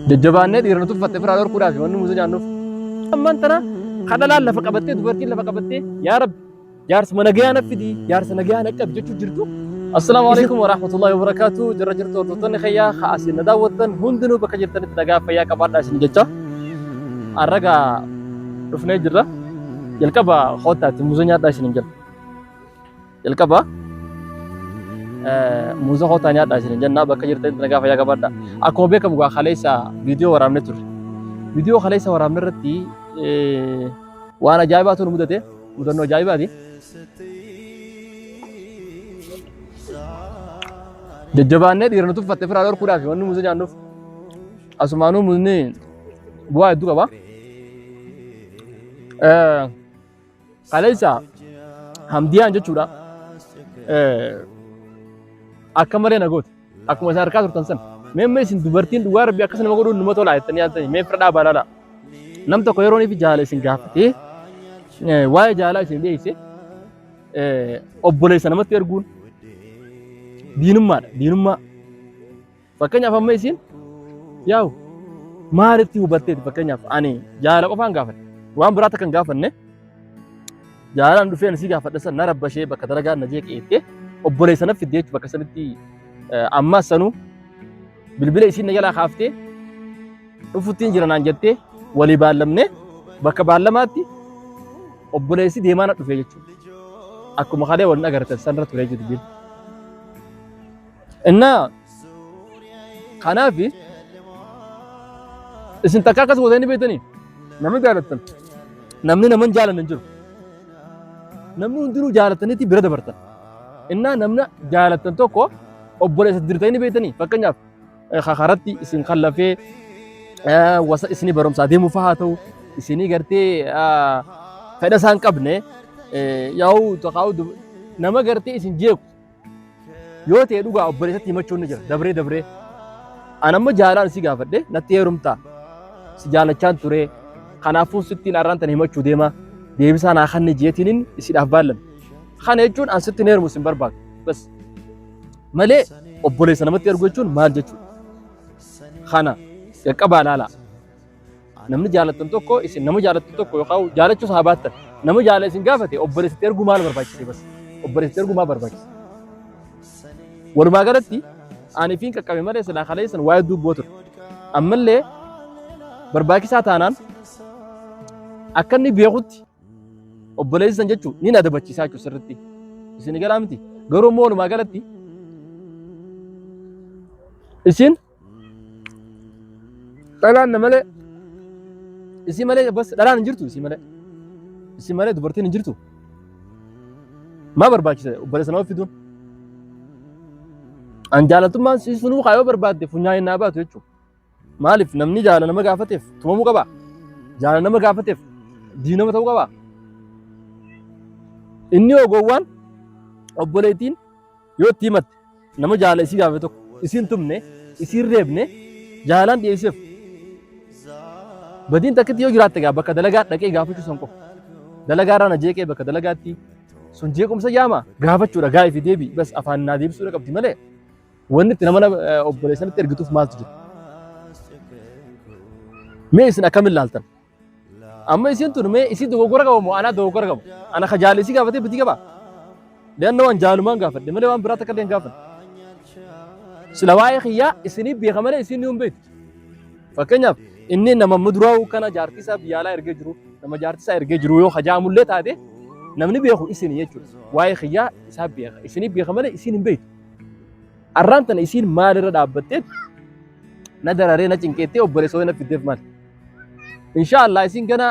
Jajjabaannee dhiira nu tuffatte firaa dhorkuudhaaf wanni muuza nyaannuuf. Ammaan tana kan dhalaan lafa qabattee dubartiin lafa qabattee yaa rabbi jaarsuma nagayaa na fidi jaarsa nagayaa na qabi jechuu jirtu. Assalaamu alaikum wa rahmatullahi wa barakaatu. Jirra jirtu hordoftoonni kiyyaa haa asiin na daawwattan hundinuu bakka jirtanitti nagaa fayyaa qabaadhaa isin jecha. Arragaa dhufnee jirra. Jalqaba koottaatti muuza nyaadhaa isin hin jedha. Jalqaba muuza kootaa nyaadhaa isin jennaa bakka jirtanitti nagaa fayyaa qabaadha. Akkuma beekamu gaa kaleessa viidiyoo waraabne turre. Viidiyoo kaleessa waraabne irratti waan ajaa'ibaatu nu mudate. Mudannoo ajaa'ibaati. Jajjabaannee dhiira nu tuffatte firaa dhorkuudhaaf wanni muuza nyaannuuf. Asumaanuu muuzni bu'aa hedduu qaba. Kaleessa Hamdiyaan jechuudha. Akka malee na goote. Akkuma isin harkaa turtan sana. Mee amma isin dubartiin dhugaa rabbii akkas nama godhuun numa tola jettanii yaaltanii mee fira dhaabaa laala. Nam tokko yeroo inni jaala isin gaafatee waa'ee jaalaa isin dhiyeesse obboleessa namatti erguun diinummaadha. Diinummaa. Fakkeenyaaf amma isin yaa'u maalitti hubatteeti fakkeenyaaf ani jaala qofaan gaafadhe waan biraa takka hin gaafanne jaalaan dhufee ani si gaafadhe san na rabbashee bakka dalagaa na jeeqe jettee obboleessa na fidde jechuudha bakka sanitti ammas sanuu bilbila isiin na jalaa kaaftee dhufuttiin jira naan jettee walii baallamne bakka baallamaatti obboleessi deemaa na dhufe jechuudha. Akkuma kalee waliin agartan sanirra ture jechuudha dubbiin. Innaa kanaaf isin takka akkas gootanii beektanii namni jaalattan namni nama hin jaalanne hin jiru. Namni hundinuu jaalattaniiti bira dabartan. Innaa namni jaalattan tokko obboleessa dirtanii beektanii fakkeenyaaf karatti isin kallafee wasa isinii barumsaa deemuu fa'aa haa ta'u isinii gartee fedha isaan qabne yaa'u tokko nama gartee isin jeequ Yoo ta'e dhugaa obboleessatti himachuun ni jira. Dabree dabree. An amma jaalaan si gaafadhe natti heerumtaa. Si jaalachaan ture. Kanaafuu sittiin arraan tana himachuu deema. Deebisaa naa kanni jeetiin isiidhaaf baallame. Kana jechuun an sittiin heerumu sin barbaadu. Bas. Malee obboleessa namatti ergu jechuun maal jechuudha? Kana qaqqabaa laalaa. Namni jaalattan tokko isin nama jaalattu tokko yookaan jaalachuus haa baattan. Nama jaala isin gaafate obboleessatti erguu maal barbaachise bas? Obboleessatti erguu maal barbaachise? Walumaa galatti ani fiin qaqqabe malee silaa kaleessan waa'ee dubboo ture. Ammallee barbaachisaa taanaan akka inni beekutti obboleessi san jechuun ni adabachiisaa jechuudha sirriitti. Isin galaa miti. Garuu immoo walumaa galatti isin Dhalaan na malee isii malee bas dhalaan hin jirtu isii malee. Isii malee dubartiin hin jirtu. Maa barbaachise obboleessa nama fiduun? An jaalatummaan si sunuu kaayoo barbaadde funyaan naa baatu jechuudha. Maaliif namni jaala nama gaafateef tumamuu qaba? Jaala nama gaafateef diinama ta'uu qaba? Inni ogowwaan obboleettiin yoo itti himatte Nama jaala isii gaafate tokko isiin tumne isiin reebne jaalaan dhiyeesseef. Badiin takkitti yoo jiraatte gaa bakka dalagaa dhaqee gaafachuu san qofa. Dalagaa irraa na jeeqee bakka dalagaatti sun jeequmsa yaama gaafachuudha gaa'ii fi deebii bas afaan naa deebisuudha qabdi malee wanni itti nama obboleessanitti ergituuf maaltu jira. Mee isin akkamiin laaltan? Amma isiin tun mee isii dogoggora qaba moo anaa dogoggora qabu? Ana ka jaala isii gaafatee bitii qaba? Leanna waan jaalumaan gaafadhe malee waan biraa takka illee hin gaafanne. Sila waa'ee kiyyaa isinii beeka malee isiin ni hin beektu. Fakkeenyaaf inni nama muduraa'uu kana jaartii isaa biyya alaa ergee jiru nama jaartii isaa ergee jiru yoo hajaamullee taate namni beeku isinii jechuudha. Waa'ee kiyyaa isaa beeka isinii beeka malee isiin hin beektu. Arraan tana isiin maalirra dhaabbattee na dararee na cinqeettee obboleessa wayii na fiddeef maali? Insha Allah isin gana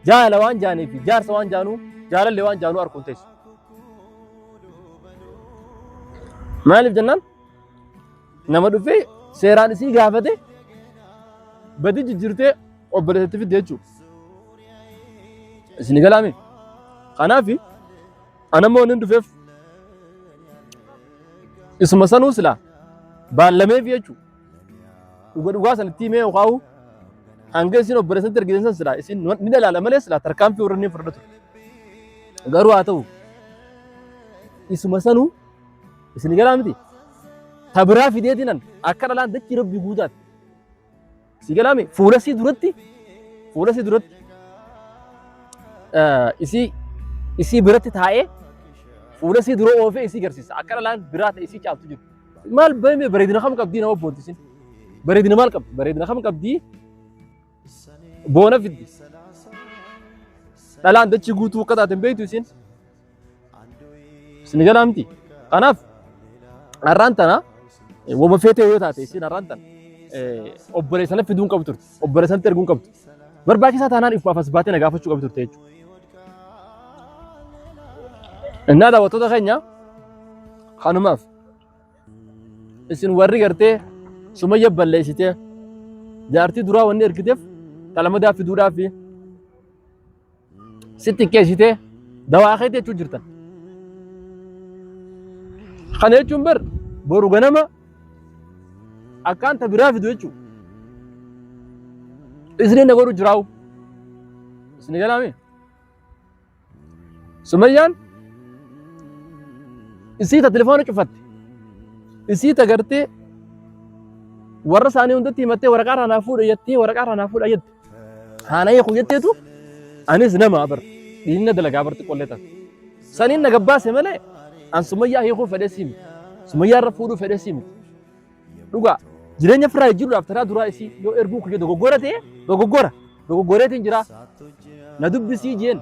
jaala waan jaanii fi jaarsa waan jaanuu jaalallee waan jaanuu arkuun teessu. Maaliif jennaan nama dhufee seeraan isii gaafate badii jijjiirtee obboleessatti fidde jechuudha. Isin galaami. Kanaaf anammoo inni dhufeef isuma sanuu silaa baallameef jechuudha. Dhuga dhugaa san itti himee yookaan hanga isin obboleessatti ergitan san silaa isin ni dalaala malee silaa tarkaanfii warra inni fudhatu. Garuu haa ta'u isuma sanuu isin galaa miti. Ta biraa fideetinan akka dhalaan dachii rabbii guutaati. Si galaami fuula isii duratti fuula isii duratti isii isii biratti taa'ee fuula isii dura oofee isii garsiisa. Akka dhalaan biraa ta'e isii caaltu jiru. Maal baay'ee bareedina kam qabdii nama boonti isin? Bareedina maal qabdi? Bareedina kam qabdii? Boona fiddi. Dhalaan dachii guutuu akka taate hin beektu isin. Isin galaa miti. Kanaaf har'aan tana wama feetee yoo taate isin har'aan tana obboleessa sana fiduu hin qabdu turte. Obboleessa sanatti erguu hin qabdu. Barbaachisaa taanaan ifumaaf as baatee na gaafachuu qabdu turte jechuudha. Innaa daawwattoota keenya kanumaaf isin warri gartee Sumayya balleessitee jaartii duraa wanni ergiteef talamadaa fiduudhaaf si xiqqeessitee dawaa keetii jechuu jirtan. Kana jechuun bar boru ganama akkaan ta biraa fidu jechuudha. Isni na godhu jiraawu. Isni galaami. Sumayyaan isii ta telefoona cufatte. Isii ta gartee warra isaanii hundatti himattee waraqaa irraa naa fuudha jettee waraqaa irraa naa fuudha jette. Haana hiiku jetteetu anis nama bar dhiinna dalagaa bar xiqqollee taate. Saniin na gabbaase malee an Sumayyaa hiikuu fedhee sii miti. Sumayyaa irra fuudhuu fedhee sii miti. Dhugaa jireenya ofirraa jijjiiruudhaaf taraa duraa isii yoo erguu kiyya dogoggora ta'e dogoggora dogoggoreetiin jira. Na dubbisii jeen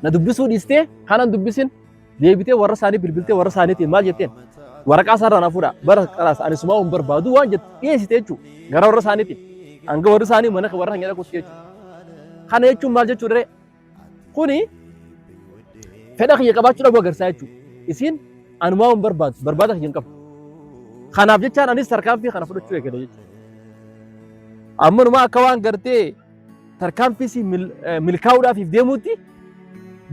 na dubbisuu dhiistee kanan dubbisin deebitee warra isaanii bilbiltee warra isaaniitiin maal jetteen waraqaa isaarraa na fuudha bara qaraas ani sumaa hin barbaadu waan jette dhiyeessite jechuudha gara warra isaaniitiin hanga warri isaanii mana warra keenya dhaquutti jechuudha. Kana jechuun maal jechuudha ree? Kuni fedha kiyya qabaachuu dhabuu agarsiisa jechuudha. Isiin anumaa hin barbaadu barbaada kiyya hin qabu. Kanaaf jechaan anis tarkaanfii kana fudhachuu eegale jechuudha. Ammanumaa akka waan gartee tarkaanfii si milkaa'uudhaaf deemuutti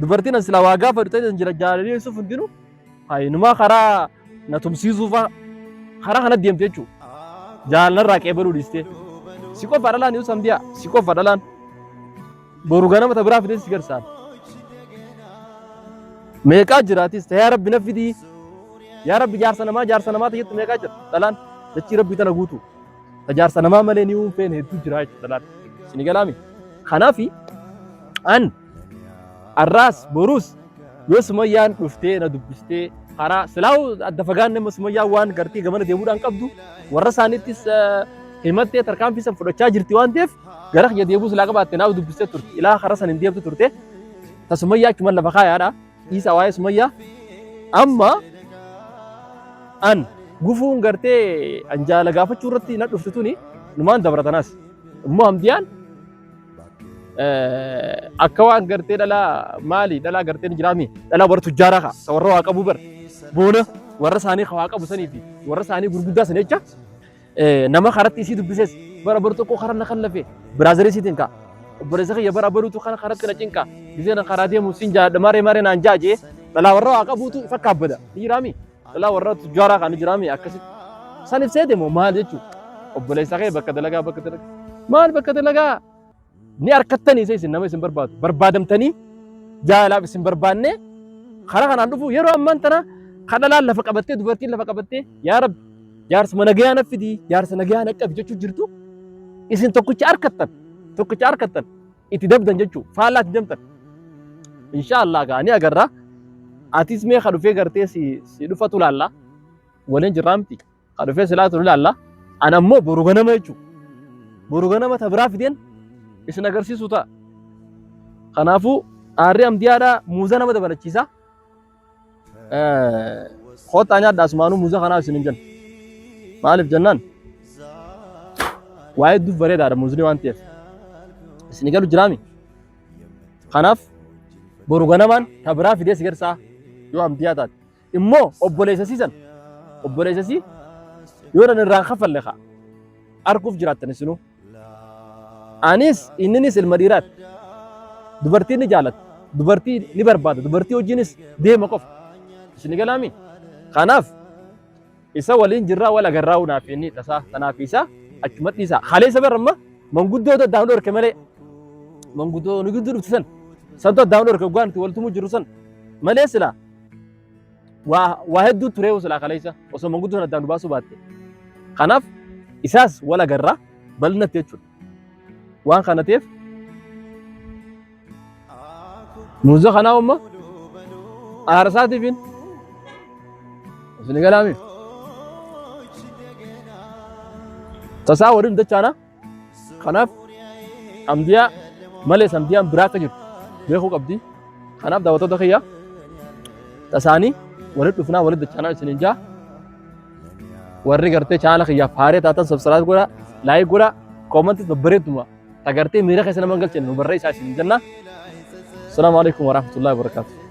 dubartiin an silaa waa gaafadhu ta'e jira jaalalii Yuusuf hundinuu hayinumaa karaa na tumsiisuu fa'a karaa kana deemte jechuudha. Jaalallarraa qeebaluu dhiistee. Si qofa dhalaan Yuusuf Ambiyaa si qofa dhalaan boru ganama ta biraa fidee si garsaan. Meeqaa jiraatis ta yaa rabbi na fidii yaa rabbi jaarsa namaa jaarsa namaa ta'etti meeqaa jira dhalaan dachii rabbii tana guutuu. Ta jaarsa namaa malee ni uunfeen hedduu jira jechuudha laal. Isin galaami. Kanaafi an arraas boruus yoo Sumayyaan dhuftee na dubbistee karaa silaa adda fagaanne amma Sumayyaan waan gartee gamana deemuudhaan qabdu warra isaaniittis himattee tarkaanfii san fudhachaa jirti waan ta'eef gara kiyya deebuu silaa qabaatte naaf dubbistee turte ilaa karaa san hin deemtu turte ta Sumayyaa achuma lafa kaayaadha. Dhiisaa waa'ee Sumayyaa. Amma an gufuun gartee an jaala gaafachuu irratti na dhufte tuni numaan dabra tanaas. Immoo Hamdiyaan akka waan gartee dhalaa maali dhalaa gartee ni jiraami dhalaa warra tujjaaraa kaa ta warra waa qabu bar boona warra isaanii ka waa qabu sanii fi warra isaanii gurguddaa san jecha Nama karatti isii dubbises bara baru tokko karaa na kallafe biraazarii isiitiin kaa. Obboleessa kiyya bara baruutu kana karatti na cinqa. Gizee na karaa deemu siin jaaladha maree maree naan jaa jee dhalaa warra waa qabuutu ifa kaabbada. Ni jiraami? Dhalaa warra tujjaaraa kaa ni jiraami akkasitti. San ibsee deemu maal jechuun obboleessa kee bakka dalagaa bakka dalagaa maal bakka dalagaa ni arkattanii isa isin nama isin barbaadu barbaadamtanii jaalalaaf isin barbaannee karaa kanaan dhufu yeroo ammaan tana kan dhalaan lafa qabattee dubartiin lafa qabattee yaa rabbi jaarsuma nagayaa na fidii jaarsa nagayaa na qabi jechuu jirtu isin tokkicha arkattan tokkicha arkattan itti dabdan jechuu faallaa itti deemtan insha Allah gaa ni agarra atis mee ka dhufee gartee si si dhufatu laalla waliin jirraa miti Ka dhufee silaa turu ilaalla. An ammoo boru ganama jechuudha. Boru ganama ta biraa fideen isin agarsiisuu ta'a. Kanaafuu aarri amdiyaadhaa muuza nama dabalachiisa. Koottaa nyaadhaa asumaanuu muuza kanaa isin hin jennu. Maaliif jennaan waa hedduuf bareedaadha muuzni waan ta'eef. Isin galu jiraami. Kanaaf boru ganamaan ta biraa fidee si garsaa yoo amdiyaa taate. Immoo obboleessa sii san obboleessa sii yoo nan irraan kafalle kaa arguuf jiraattan isinuu. Anis inninis ilma dhiiraati. Dubartii ni jaalata. Dubartii ni barbaada. Dubartii wajjinis deema qofa. Isin galaami? Kanaaf isa waliin jirraa wal agarraa'uu naaf inni tasaa tanaaf isa achuma dhiisa. Kaleessa barra amma manguddoo addaan dhorke malee manguddoo nu gidduu dhufte san santu addaan dhorke waggaa nuti waltumuu jirru san malee silaa waa waa hedduu turee silaa kaleessa osoo manguddoo sana addaan nu baasuu baatte. Kanaaf isaas wal agarra. Bal'inatti jechuudha. Waan kana ta'eef muuza kanaa umma aarsaatiifin isin galaami. Tasaa waliin dachaana. Kanaaf Hamdiyaa malees Hamdiyaan biraa akka jirtu beekuu qabdi. Kanaaf daawwattoota kiyya tasaanii walitti dhufnaa walitti dachaanaa isiniin jaa. Warri gartee chaanala kiyyaaf haaree taatan subscribe godhaa, like godhaa, koomantis babbareedduma tagartee miira keessa nama hin galchine nu barreessaa isiniin jenna. Assalaamu alaikum warahmatullahi wabarakatuh.